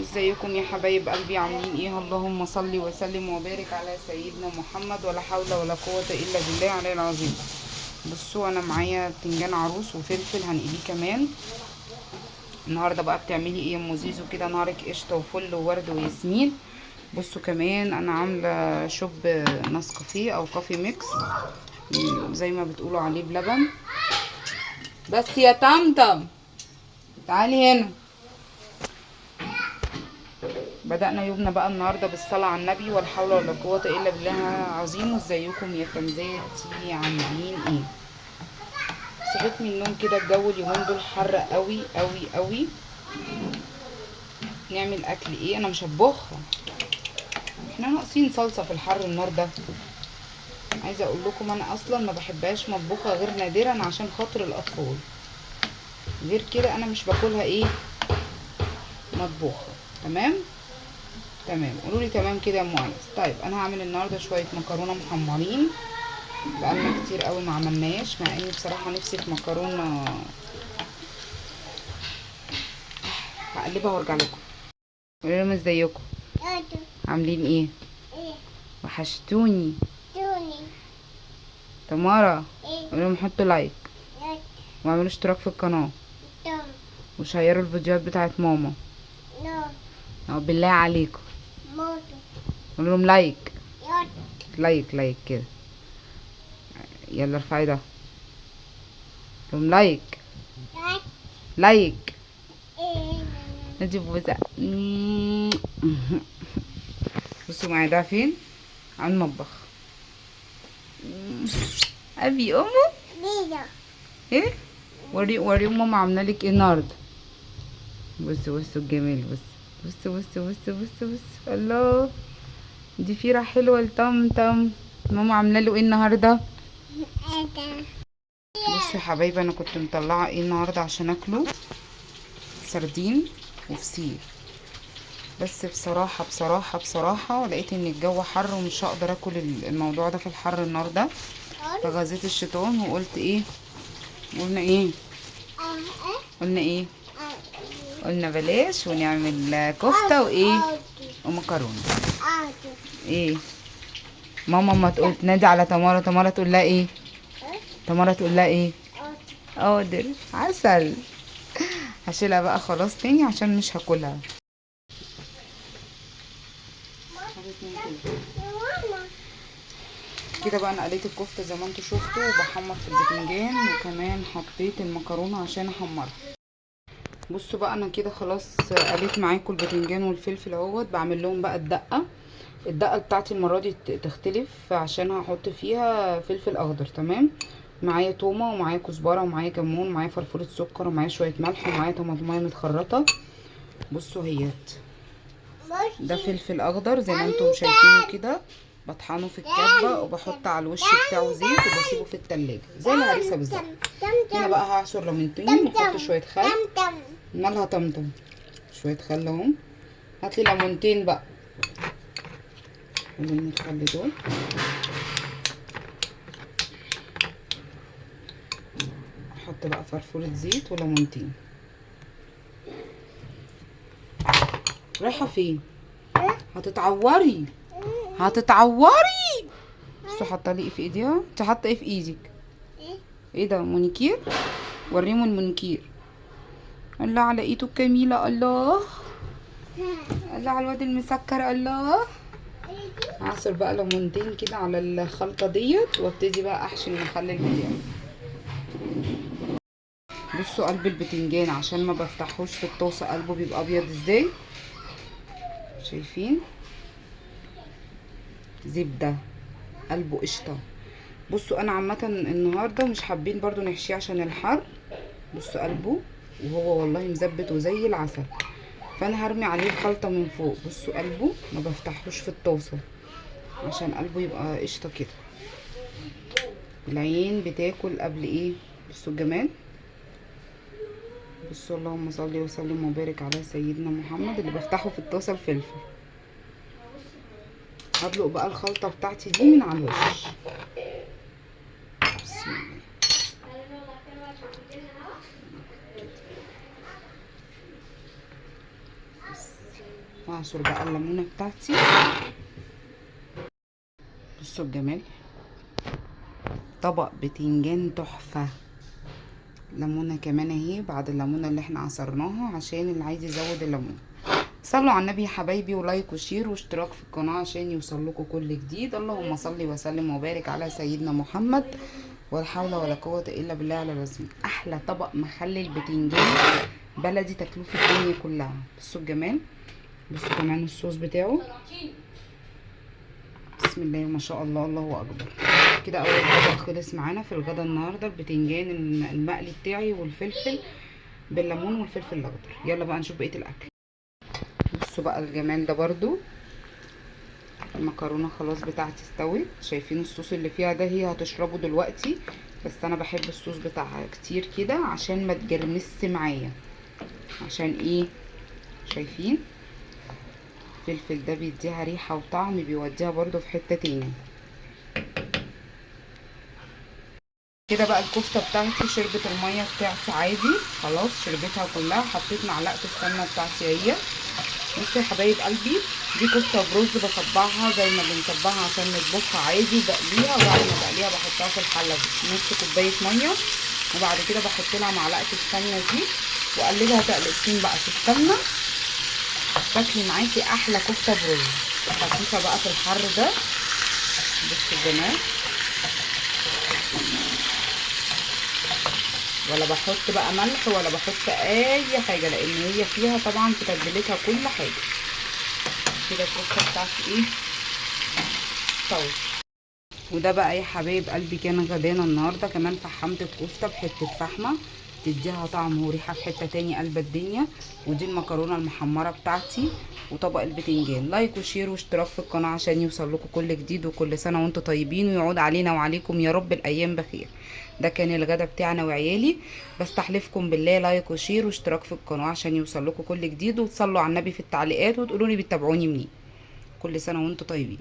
ازيكم يا حبايب قلبي؟ عاملين ايه؟ اللهم صل وسلم وبارك على سيدنا محمد، ولا حول ولا قوة الا بالله العلي العظيم. بصوا، انا معايا بتنجان عروس وفلفل هنقليه كمان. النهارده بقى بتعملي ايه يا ام زيزو كده؟ نهارك قشطه وفل وورد وياسمين. بصوا كمان انا عامله شوب نسكافيه او coffee mix زي ما بتقولوا عليه بلبن. بس يا طمطم تعالي هنا. بدأنا يومنا بقى النهارده بالصلاة على النبي، ولا حول ولا قوة إلا بالله العظيم. وازيكم يا فنزاتي، عاملين ايه؟ صحيت من النوم كده، الجو اليومين دول حر قوي قوي قوي. نعمل اكل ايه؟ انا مش هطبخها، احنا ناقصين صلصة في الحر النار ده. عايزة اقول لكم انا اصلا ما بحبهاش مطبوخة غير نادرا عشان خاطر الاطفال، غير كده انا مش باكلها ايه مطبوخة. تمام تمام، قولوا لي تمام كده يا ام انس. طيب انا هعمل النهارده شوية مكرونه محمرين، بقالنا كتير قوي ما عملناش، مع اني بصراحة نفسي في مكرونه. هقلبها وارجع لكم. قولوا لهم ازيكم، عاملين ايه؟ وحشتوني. تمارا قولوا لهم حطوا like واعملوا اشتراك في القناة وشيروا الفيديوهات بتاعت ماما. بالله عليكم قولوا لهم like like like كده. يلا ارفعي ده، لهم like like. ندي بوزة. بصوا معايا ده فين؟ على المطبخ. ابي امه ايه؟ وري وري ماما عامله لك ايه النهارده. بصوا بصوا الجمال، بصوا بصوا بصوا بصوا بصوا. الله، دي فيرة حلوة لطمطم. ماما عامله له ايه النهارده؟ بصوا يا حبايبي، انا كنت مطلعه ايه النهارده عشان اكله؟ سردين وفسيخ. بس بصراحة بصراحة بصراحة لقيت ان الجو حر ومش هقدر اكل الموضوع ده في الحر النهارده، فغزيت الشيطان وقلت ايه؟ قلنا ايه؟ قلنا ايه؟ قلنا بلاش، ونعمل كفته وايه ومكرونه. ايه ماما ما تقول تنادي على تمارا، تمارا تقول لها ايه؟ تمارا تقول لها ايه؟ قادر عسل. هشيلها بقى خلاص تاني عشان مش هاكلها. كده بقى انا قليت الكفتة زي ما انتوا شفتوا، وبحمر في البتنجان، وكمان حطيت المكرونه عشان احمرها. بصوا بقى انا كده خلاص قليت معاكم البتنجان والفلفل اهوت. بعمل لهم بقى الدقة. الدقة بتاعتي المرة دي تختلف عشان هحط فيها فلفل اخضر. تمام، معايا تومة ومعايا كزبره ومعايا كمون ومعايا فرفوره سكر ومعايا شوية ملح ومعايا طماطمايه متخرطه. بصوا هيت ده فلفل اخضر زي ما انتم شايفينه كده، بطحنه في الكبه وبحط على الوش بتاعه زيت وبسيبه في التلاجة زي الهريسه بالظبط. هنا بقى هعصر ليمونتين واحط شوية خل. مالها طمطم؟ شوية خل اهو. هاتلي ليمونتين بقى، خليني الخل دول. احط بقى فرفوره زيت وليمونتين. رايحة فين؟ هتتعوري هتتعوري. بصوا حاطه لي ايه في ايديها؟ انت حاطه ايه في ايدك؟ ايه ده؟ مونيكير؟ وريهم المونيكير. الله على ايده الجميلة، الله الله على الواد المسكر، الله. هعصر بقى ليمونتين كده على الخلطة ديت وابتدي بقى احشي المخلل بتاعي. بصوا قلب البتنجان عشان ما بفتحوش في الطاسه قلبه بيبقى ابيض ازاي، شايفين؟ زبدة، قلبه قشطه. بصوا انا عامة النهارده مش حابين برضو نحشيه عشان الحر. بصوا قلبه وهو والله مزبت وزي العسل، فانا هرمي عليه الخلطة من فوق. بصوا قلبه ما بفتحوش في الطاسه عشان قلبه يبقى قشطه كده. العين بتاكل قبل ايه. بصوا الجمال. بصوا اللهم صل وسلم وبارك على سيدنا محمد. اللي بفتحه في الطاسه الفلفل. هدلق بقى الخلطة بتاعتي دي من على الوش. بسم الله. بس. واعصر بقى الليمونه بتاعتي. بصوا الجمال، طبق بتنجان تحفة. ليمونه كمان اهي بعد الليمونه اللي احنا عصرناها، عشان اللي عايز يزود الليمون. صلوا على النبي يا حبايبي، و like و share واشتراك في القناة عشان يوصل لكم كل جديد. اللهم صل وسلم وبارك على سيدنا محمد، ولا حول ولا قوة الا بالله على العظيم. احلى طبق مخلل بتنجان بلدي تاكلوه في الدنيا كلها. بصوا الجمال، بصوا كمان الصوص بتاعه، بسم الله ما شاء الله، الله اكبر. كده اول طبق خلص معانا في الغدا النهارده، البتنجان المقلي بتاعي والفلفل بالليمون والفلفل الاخضر. يلا بقى نشوف بقية الاكل. بصوا بقى الجمال ده برضو، المكرونه خلاص بتاعتي استوت. شايفين الصوص اللي فيها ده؟ هي هتشربه دلوقتي، بس انا بحب الصوص بتاعها كتير كده عشان ما تجرمس معايا. عشان ايه؟ شايفين الفلفل ده بيديها ريحه وطعم، بيوديها برضو في حتة تاني. كده بقى الكفتة بتاعتي شربت المية بتاعتي عادي خلاص، شربتها كلها. حطيت معلقه السمنة بتاعتي اهي. بصوا يا حبايب قلبي، دي كفته برز بصبعها زي ما بنصبعها عشان نطبخها عادي، بقليها، وبعد ما بقليها بحطها في الحلة نص كوباية مية، وبعد كده بحط لها معلقه السمنة دي واقلبها تقلبتين بقى في السمنة. تاكلي معاكي احلى كفته برز خفيفة بقى في الحر ده. بصوا الجمال، ولا بحط بقى ملح ولا بحط اي حاجة، لان هي فيها طبعا في تتبيلتها كل حاجة. كده الكفتة بتاعتي ايه استوت. وده بقى يا حبايب قلبي كان غدانا النهارده. كمان فحمت الكفتة بحته فحمه تديها طعم وريحه في حتة تاني قلب الدنيا. ودي المكرونه المحمره بتاعتي وطبق البتنجان. like و share واشتراك في القناة عشان يوصل لكم كل جديد، وكل سنة وانتم طيبين، ويعود علينا وعليكم يا رب الايام بخير. ده كان الغدا بتاعنا وعيالي. بستحلفكم بالله like و share واشتراك في القناة عشان يوصل لكم كل جديد، وتصلوا على النبي في التعليقات وتقولوا لي بتتابعوني منين. كل سنة وانتم طيبين.